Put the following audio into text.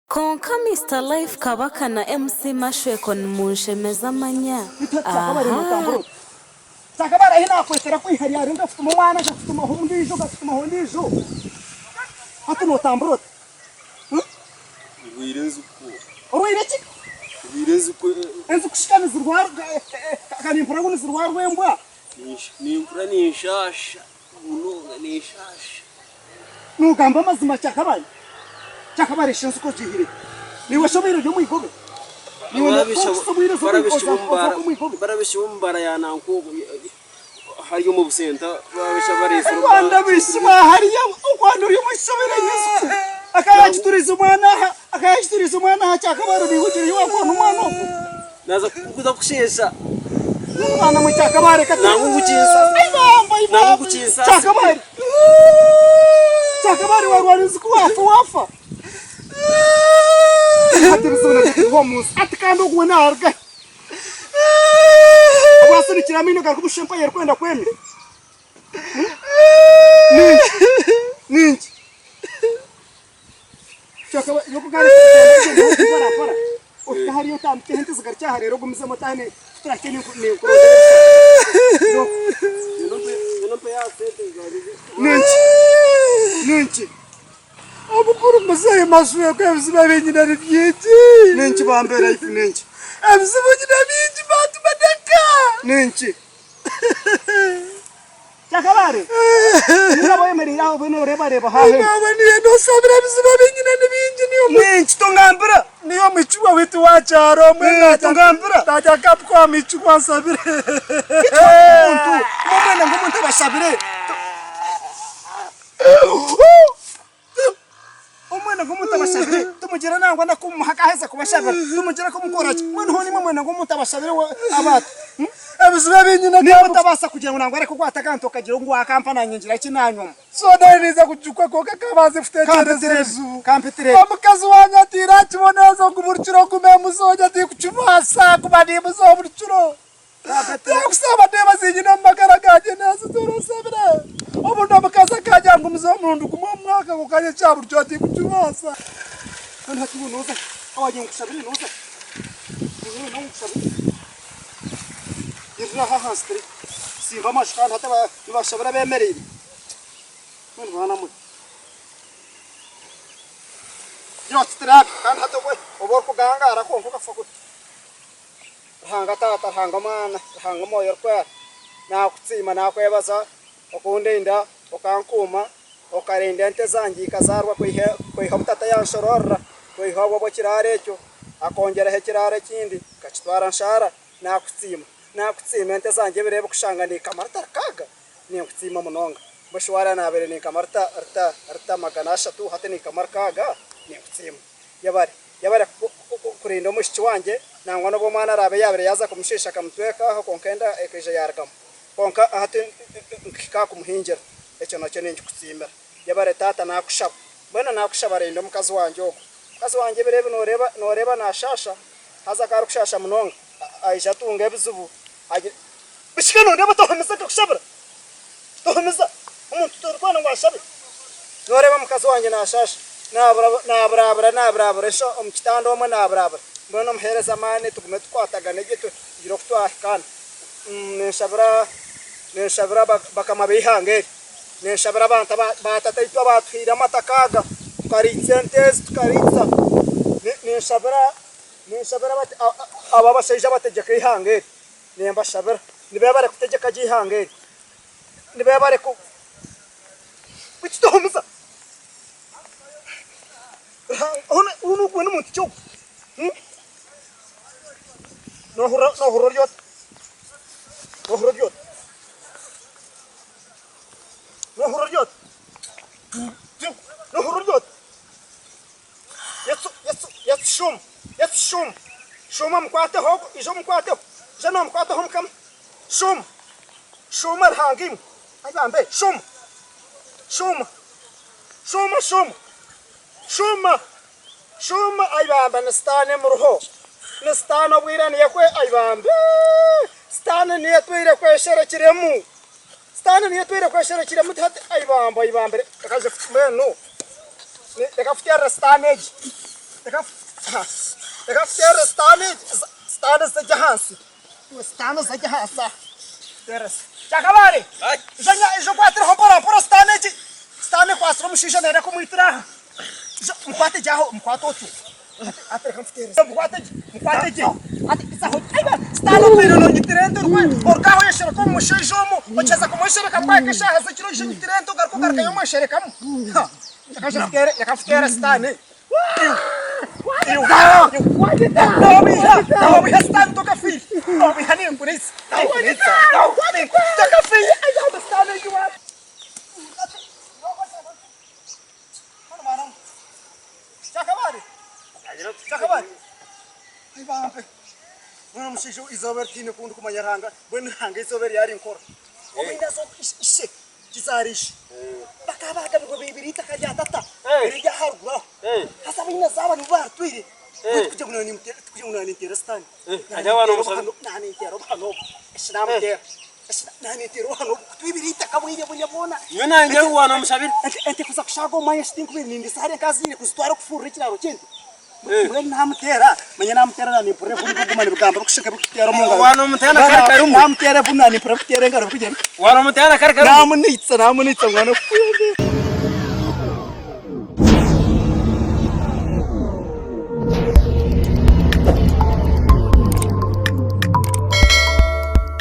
Kwonka Mister Life Kabaka na MC Mashweko nimunshemeza manya ahaa. Kyakabara ahi nakwetera kwiha ryari nkakutuma omwana nkakutumaho ondiijo nkakutumaho ondiijo hati notambura ota? Ndwaire enziku. Orwaire ki? Ndwaire enziku. Enziku shi ka nizirwara ka nimpurira ngu nizirwarwa embwa. Nimpurira ninshaasha munonga ninshaasha. Nogamba amazima kyakabare? Kyakabare shi enziku ogiihire hi? Naiwe shi obaire ori omu igobe? Naiwe oza omu igobe? Barabisha omu bara ya nanka hariya omu busenta barabisha bareesire omu Rwanda bishi ba hariya okwanda ori omu ishomero aine enziku akaba yakiturize omwana aha akaba yakiturize omwana aha kyakabare naiwe ogireyo wakwana omwana ogwo. Naaza kuza kusheesha. Mwana mwe kyakabare kati. Nangwa ngu kinsaasi. Aibamba Nangwa aibamba. ngu kinsaasi. Kyakabare. Kyakabare warwara enziku wafa wafa. Hati ebizibu nabyo biriho omu nsi. Ati kandi ogwo we naruga he? Obwasunikire amaino garikumusha empaya erikwenda kwemera. Ninki? Ninki? Omukuru muzeeyi Mashweko ebizibu ebi nyine ni bingi. Ebizibu nyine bingi bantu badaka. Kyakabare, niiwe oyemereire aho obone oreebareeba haaha. Naaba niinyenda oshabire ebizibu ebi nyine ni bingi niiwe omu. Ninki tongambira? Niiwe omwicurwa waitu wa kyaro omwe Eh, tongambira. Najya nkampika owa mwicurwa ansabire. Beitu omuntu, imwe mwena ngu omuntu abashabire. Omwena gw'omuntu abashabire tumugira nangwa na kumuha akaheza kubashabira tumugira kumukora ki mbwenu hoona imwe mwena gw'omuntu abashabire we aba ata hmm? Ebizibu ebi nyine Niiwe otabaasa kugira ngu nangwa areke kukwata akantu okagira ngu wakampa nanye ngira ki nanywamu Soda niiza kujukwa kwonka kabanze kutekyereza Kampitire ebizibu. kampitire Omukazi wangye atiire akiboneza ngu buri kiro ngume muzoonye tikukibaasa kuba nimuzoha buri kiro. Nakusaba ndeeba zinyine omu magara gangye nazitora onsabire. Obundi omukazi akangira ngu muzeho omurundi gumwe omu mwaka kwonka nyowe ekya buri kiro tinkukibaasa. Kandi hati iwe nooza hi? Wagira ngu nkushabire nooza hi? Iwe nooza nkushabire? Yirira aha ahansi turi simba amaju kandi hati nibashabira bemereire. Mbwenu baana mwe. Gira oti turi aha kandi hati obwe oba orikugangaara kwonka okafa kubi. Ruhanga Taata, Ruhanga Mwana, Ruhanga Omwoyo Orikwera, nakutsiima nakwebaza okundinda okankuuma okarinda ente zangye ikazaarwa kwiha obu tata yanshororera kwiha obu ekiraaro ekyo akongyeraho ekiraaro ekindi nkakitwara nshaara nakutsiima nakutsiima ente zangye ebiro ebi kushanga ninkama rita rukaaga ninkutsiima munonga mbwenu shi wareeba nabaire ninkama rita rita rita 300 hati ninkama rukaaga ninkutsiima yebare. Yebare kurinda omwishiki wangye, nangwa n'obu omwana araabe yaabaire yaaza kumushiisha akamutweka aho, kwonka enda ekaija yaarugamu. Kwonka hati nkahika aha kumuhingira, ekyo nakyo ninkikusiimira. Yebare taata, naakushaba. Mbwenu naakushaba rinda omukazi wangye ogwo. Omukazi wangye ebiro ebi nooreeba nooreeba naashaasha, haza ku arikushaasha munonga, aija atunga ebizibu, agire. Bishika noondeeba tohamiza nkakushabira? Tohamiza omuntu torikwenda ngu ashabe. Noreeba omukazi wangye nashasha, naburabura naburabura esho omu kitanda omwe naburabura. Mbwenu omuhereze amaani tugume tukwatagane gye tugire oku twahikaana. Ninshabira ninshabira bakama b'eihanga eri, ninshabira abantu ba tataitwe abatuhaire amataka aga tukariitsa ente ezi tukariitsa. Ninshabira ninshabira abo abashaija abategyeka eihanga eri. Nimbashabira, nibebare kutegyeka gye eihanga eri, nibebare ku kukituhumiza. Ruhanga, onu onu ogwo ni muntu ki ogwo? Hmm? Nohurira nohurira ori ota? Nohurira ori ota? Nohurira ori ota? Nohurira ori ota? Yesu, Yesu, Yesu shuuma, Yesu shuuma, shuuma omukwateho ogwo, ija omukwateho, ija nomukwataho Mukama, shuuma, shuuma Ruhanga imwe, ai bambe, shuuma, shuuma, shuuma, shuuma, shuuma, shuuma, ai bambe ni sitaane emuriho, ni sitaane obwire niyo ekwe, ai bambe, sitaane niyo etwire ekwesherekiremu, sitaane niyo etwire ekwesherekiremu hati, ai bambe, ai bambe, reka mbwenu. Reka kuteerera sitaane egi. Reka reka nkuteerere sitaani egi, sitaani zitagye ahansi. Iwe sitaani zitagye ahansi aha. Teereza. Kyakabaare, ija ija okwatireho mpora mpora sitaani egi. Sitaani ekwatsire omushaija neeyenda kumwitira aha. Ija mukwate gye aho, mukwate otyo. Hati reka nkuteereze. Mukwate gye, mukwate gye. Hati izaho. Sitaani otwire noonyitira ente oruga aho oyeshereka omu mushaija omu, okiheza kumweshereka kwahika eshaaha z'ekiro oije onyitire ente ogaruke ogarukayo omwesherekamu. Reka nkuteere sitaani. Nobiha sitaani tokafiire. Nobiha ninkureisa. Tokafiire. Sitaani egi wa. Kyakabaare. Kyakabaare. Ai bambe. Mbwenu omushaija eizooba eri tihaine ku ndikumanya Ruhanga. Mbwenu Ruhanga eizooba eri yarinkora. Omuhinazi ogu ishe. Kizaara ishe. Bakaba baagabirwe baibire eitaka rya tata eriri aha ruguru aho. Haza abainazi aba nibo baaritwire. Mbwenu tikugira ngu tikugira ngu naaninteera sitaane. Naaninteera obuhano obu. Eki naamuteera. Eki naaninteera obuhano obu kutwibira eitaka bwire buriya bwona. Nyowe naanye ngu waanoomushabira. Ente kuza kushaaga omu mwanya eki tinkubaire nindisa hariya nkaziine kuzitwara kufurura ekiraaro ky'ente. Mbwenu namuteera, manya namuteera na nimpurira ebihumi bikuguma nibigamba bikusheka bikuteera omu ngaro. Waanomuteera na kari karumwe. Namuteera ebihumi na nimpurira bikuteera engaro bikugira biti. Waanomuteera na kari karumwe. Namunitsa namunitsa mwana.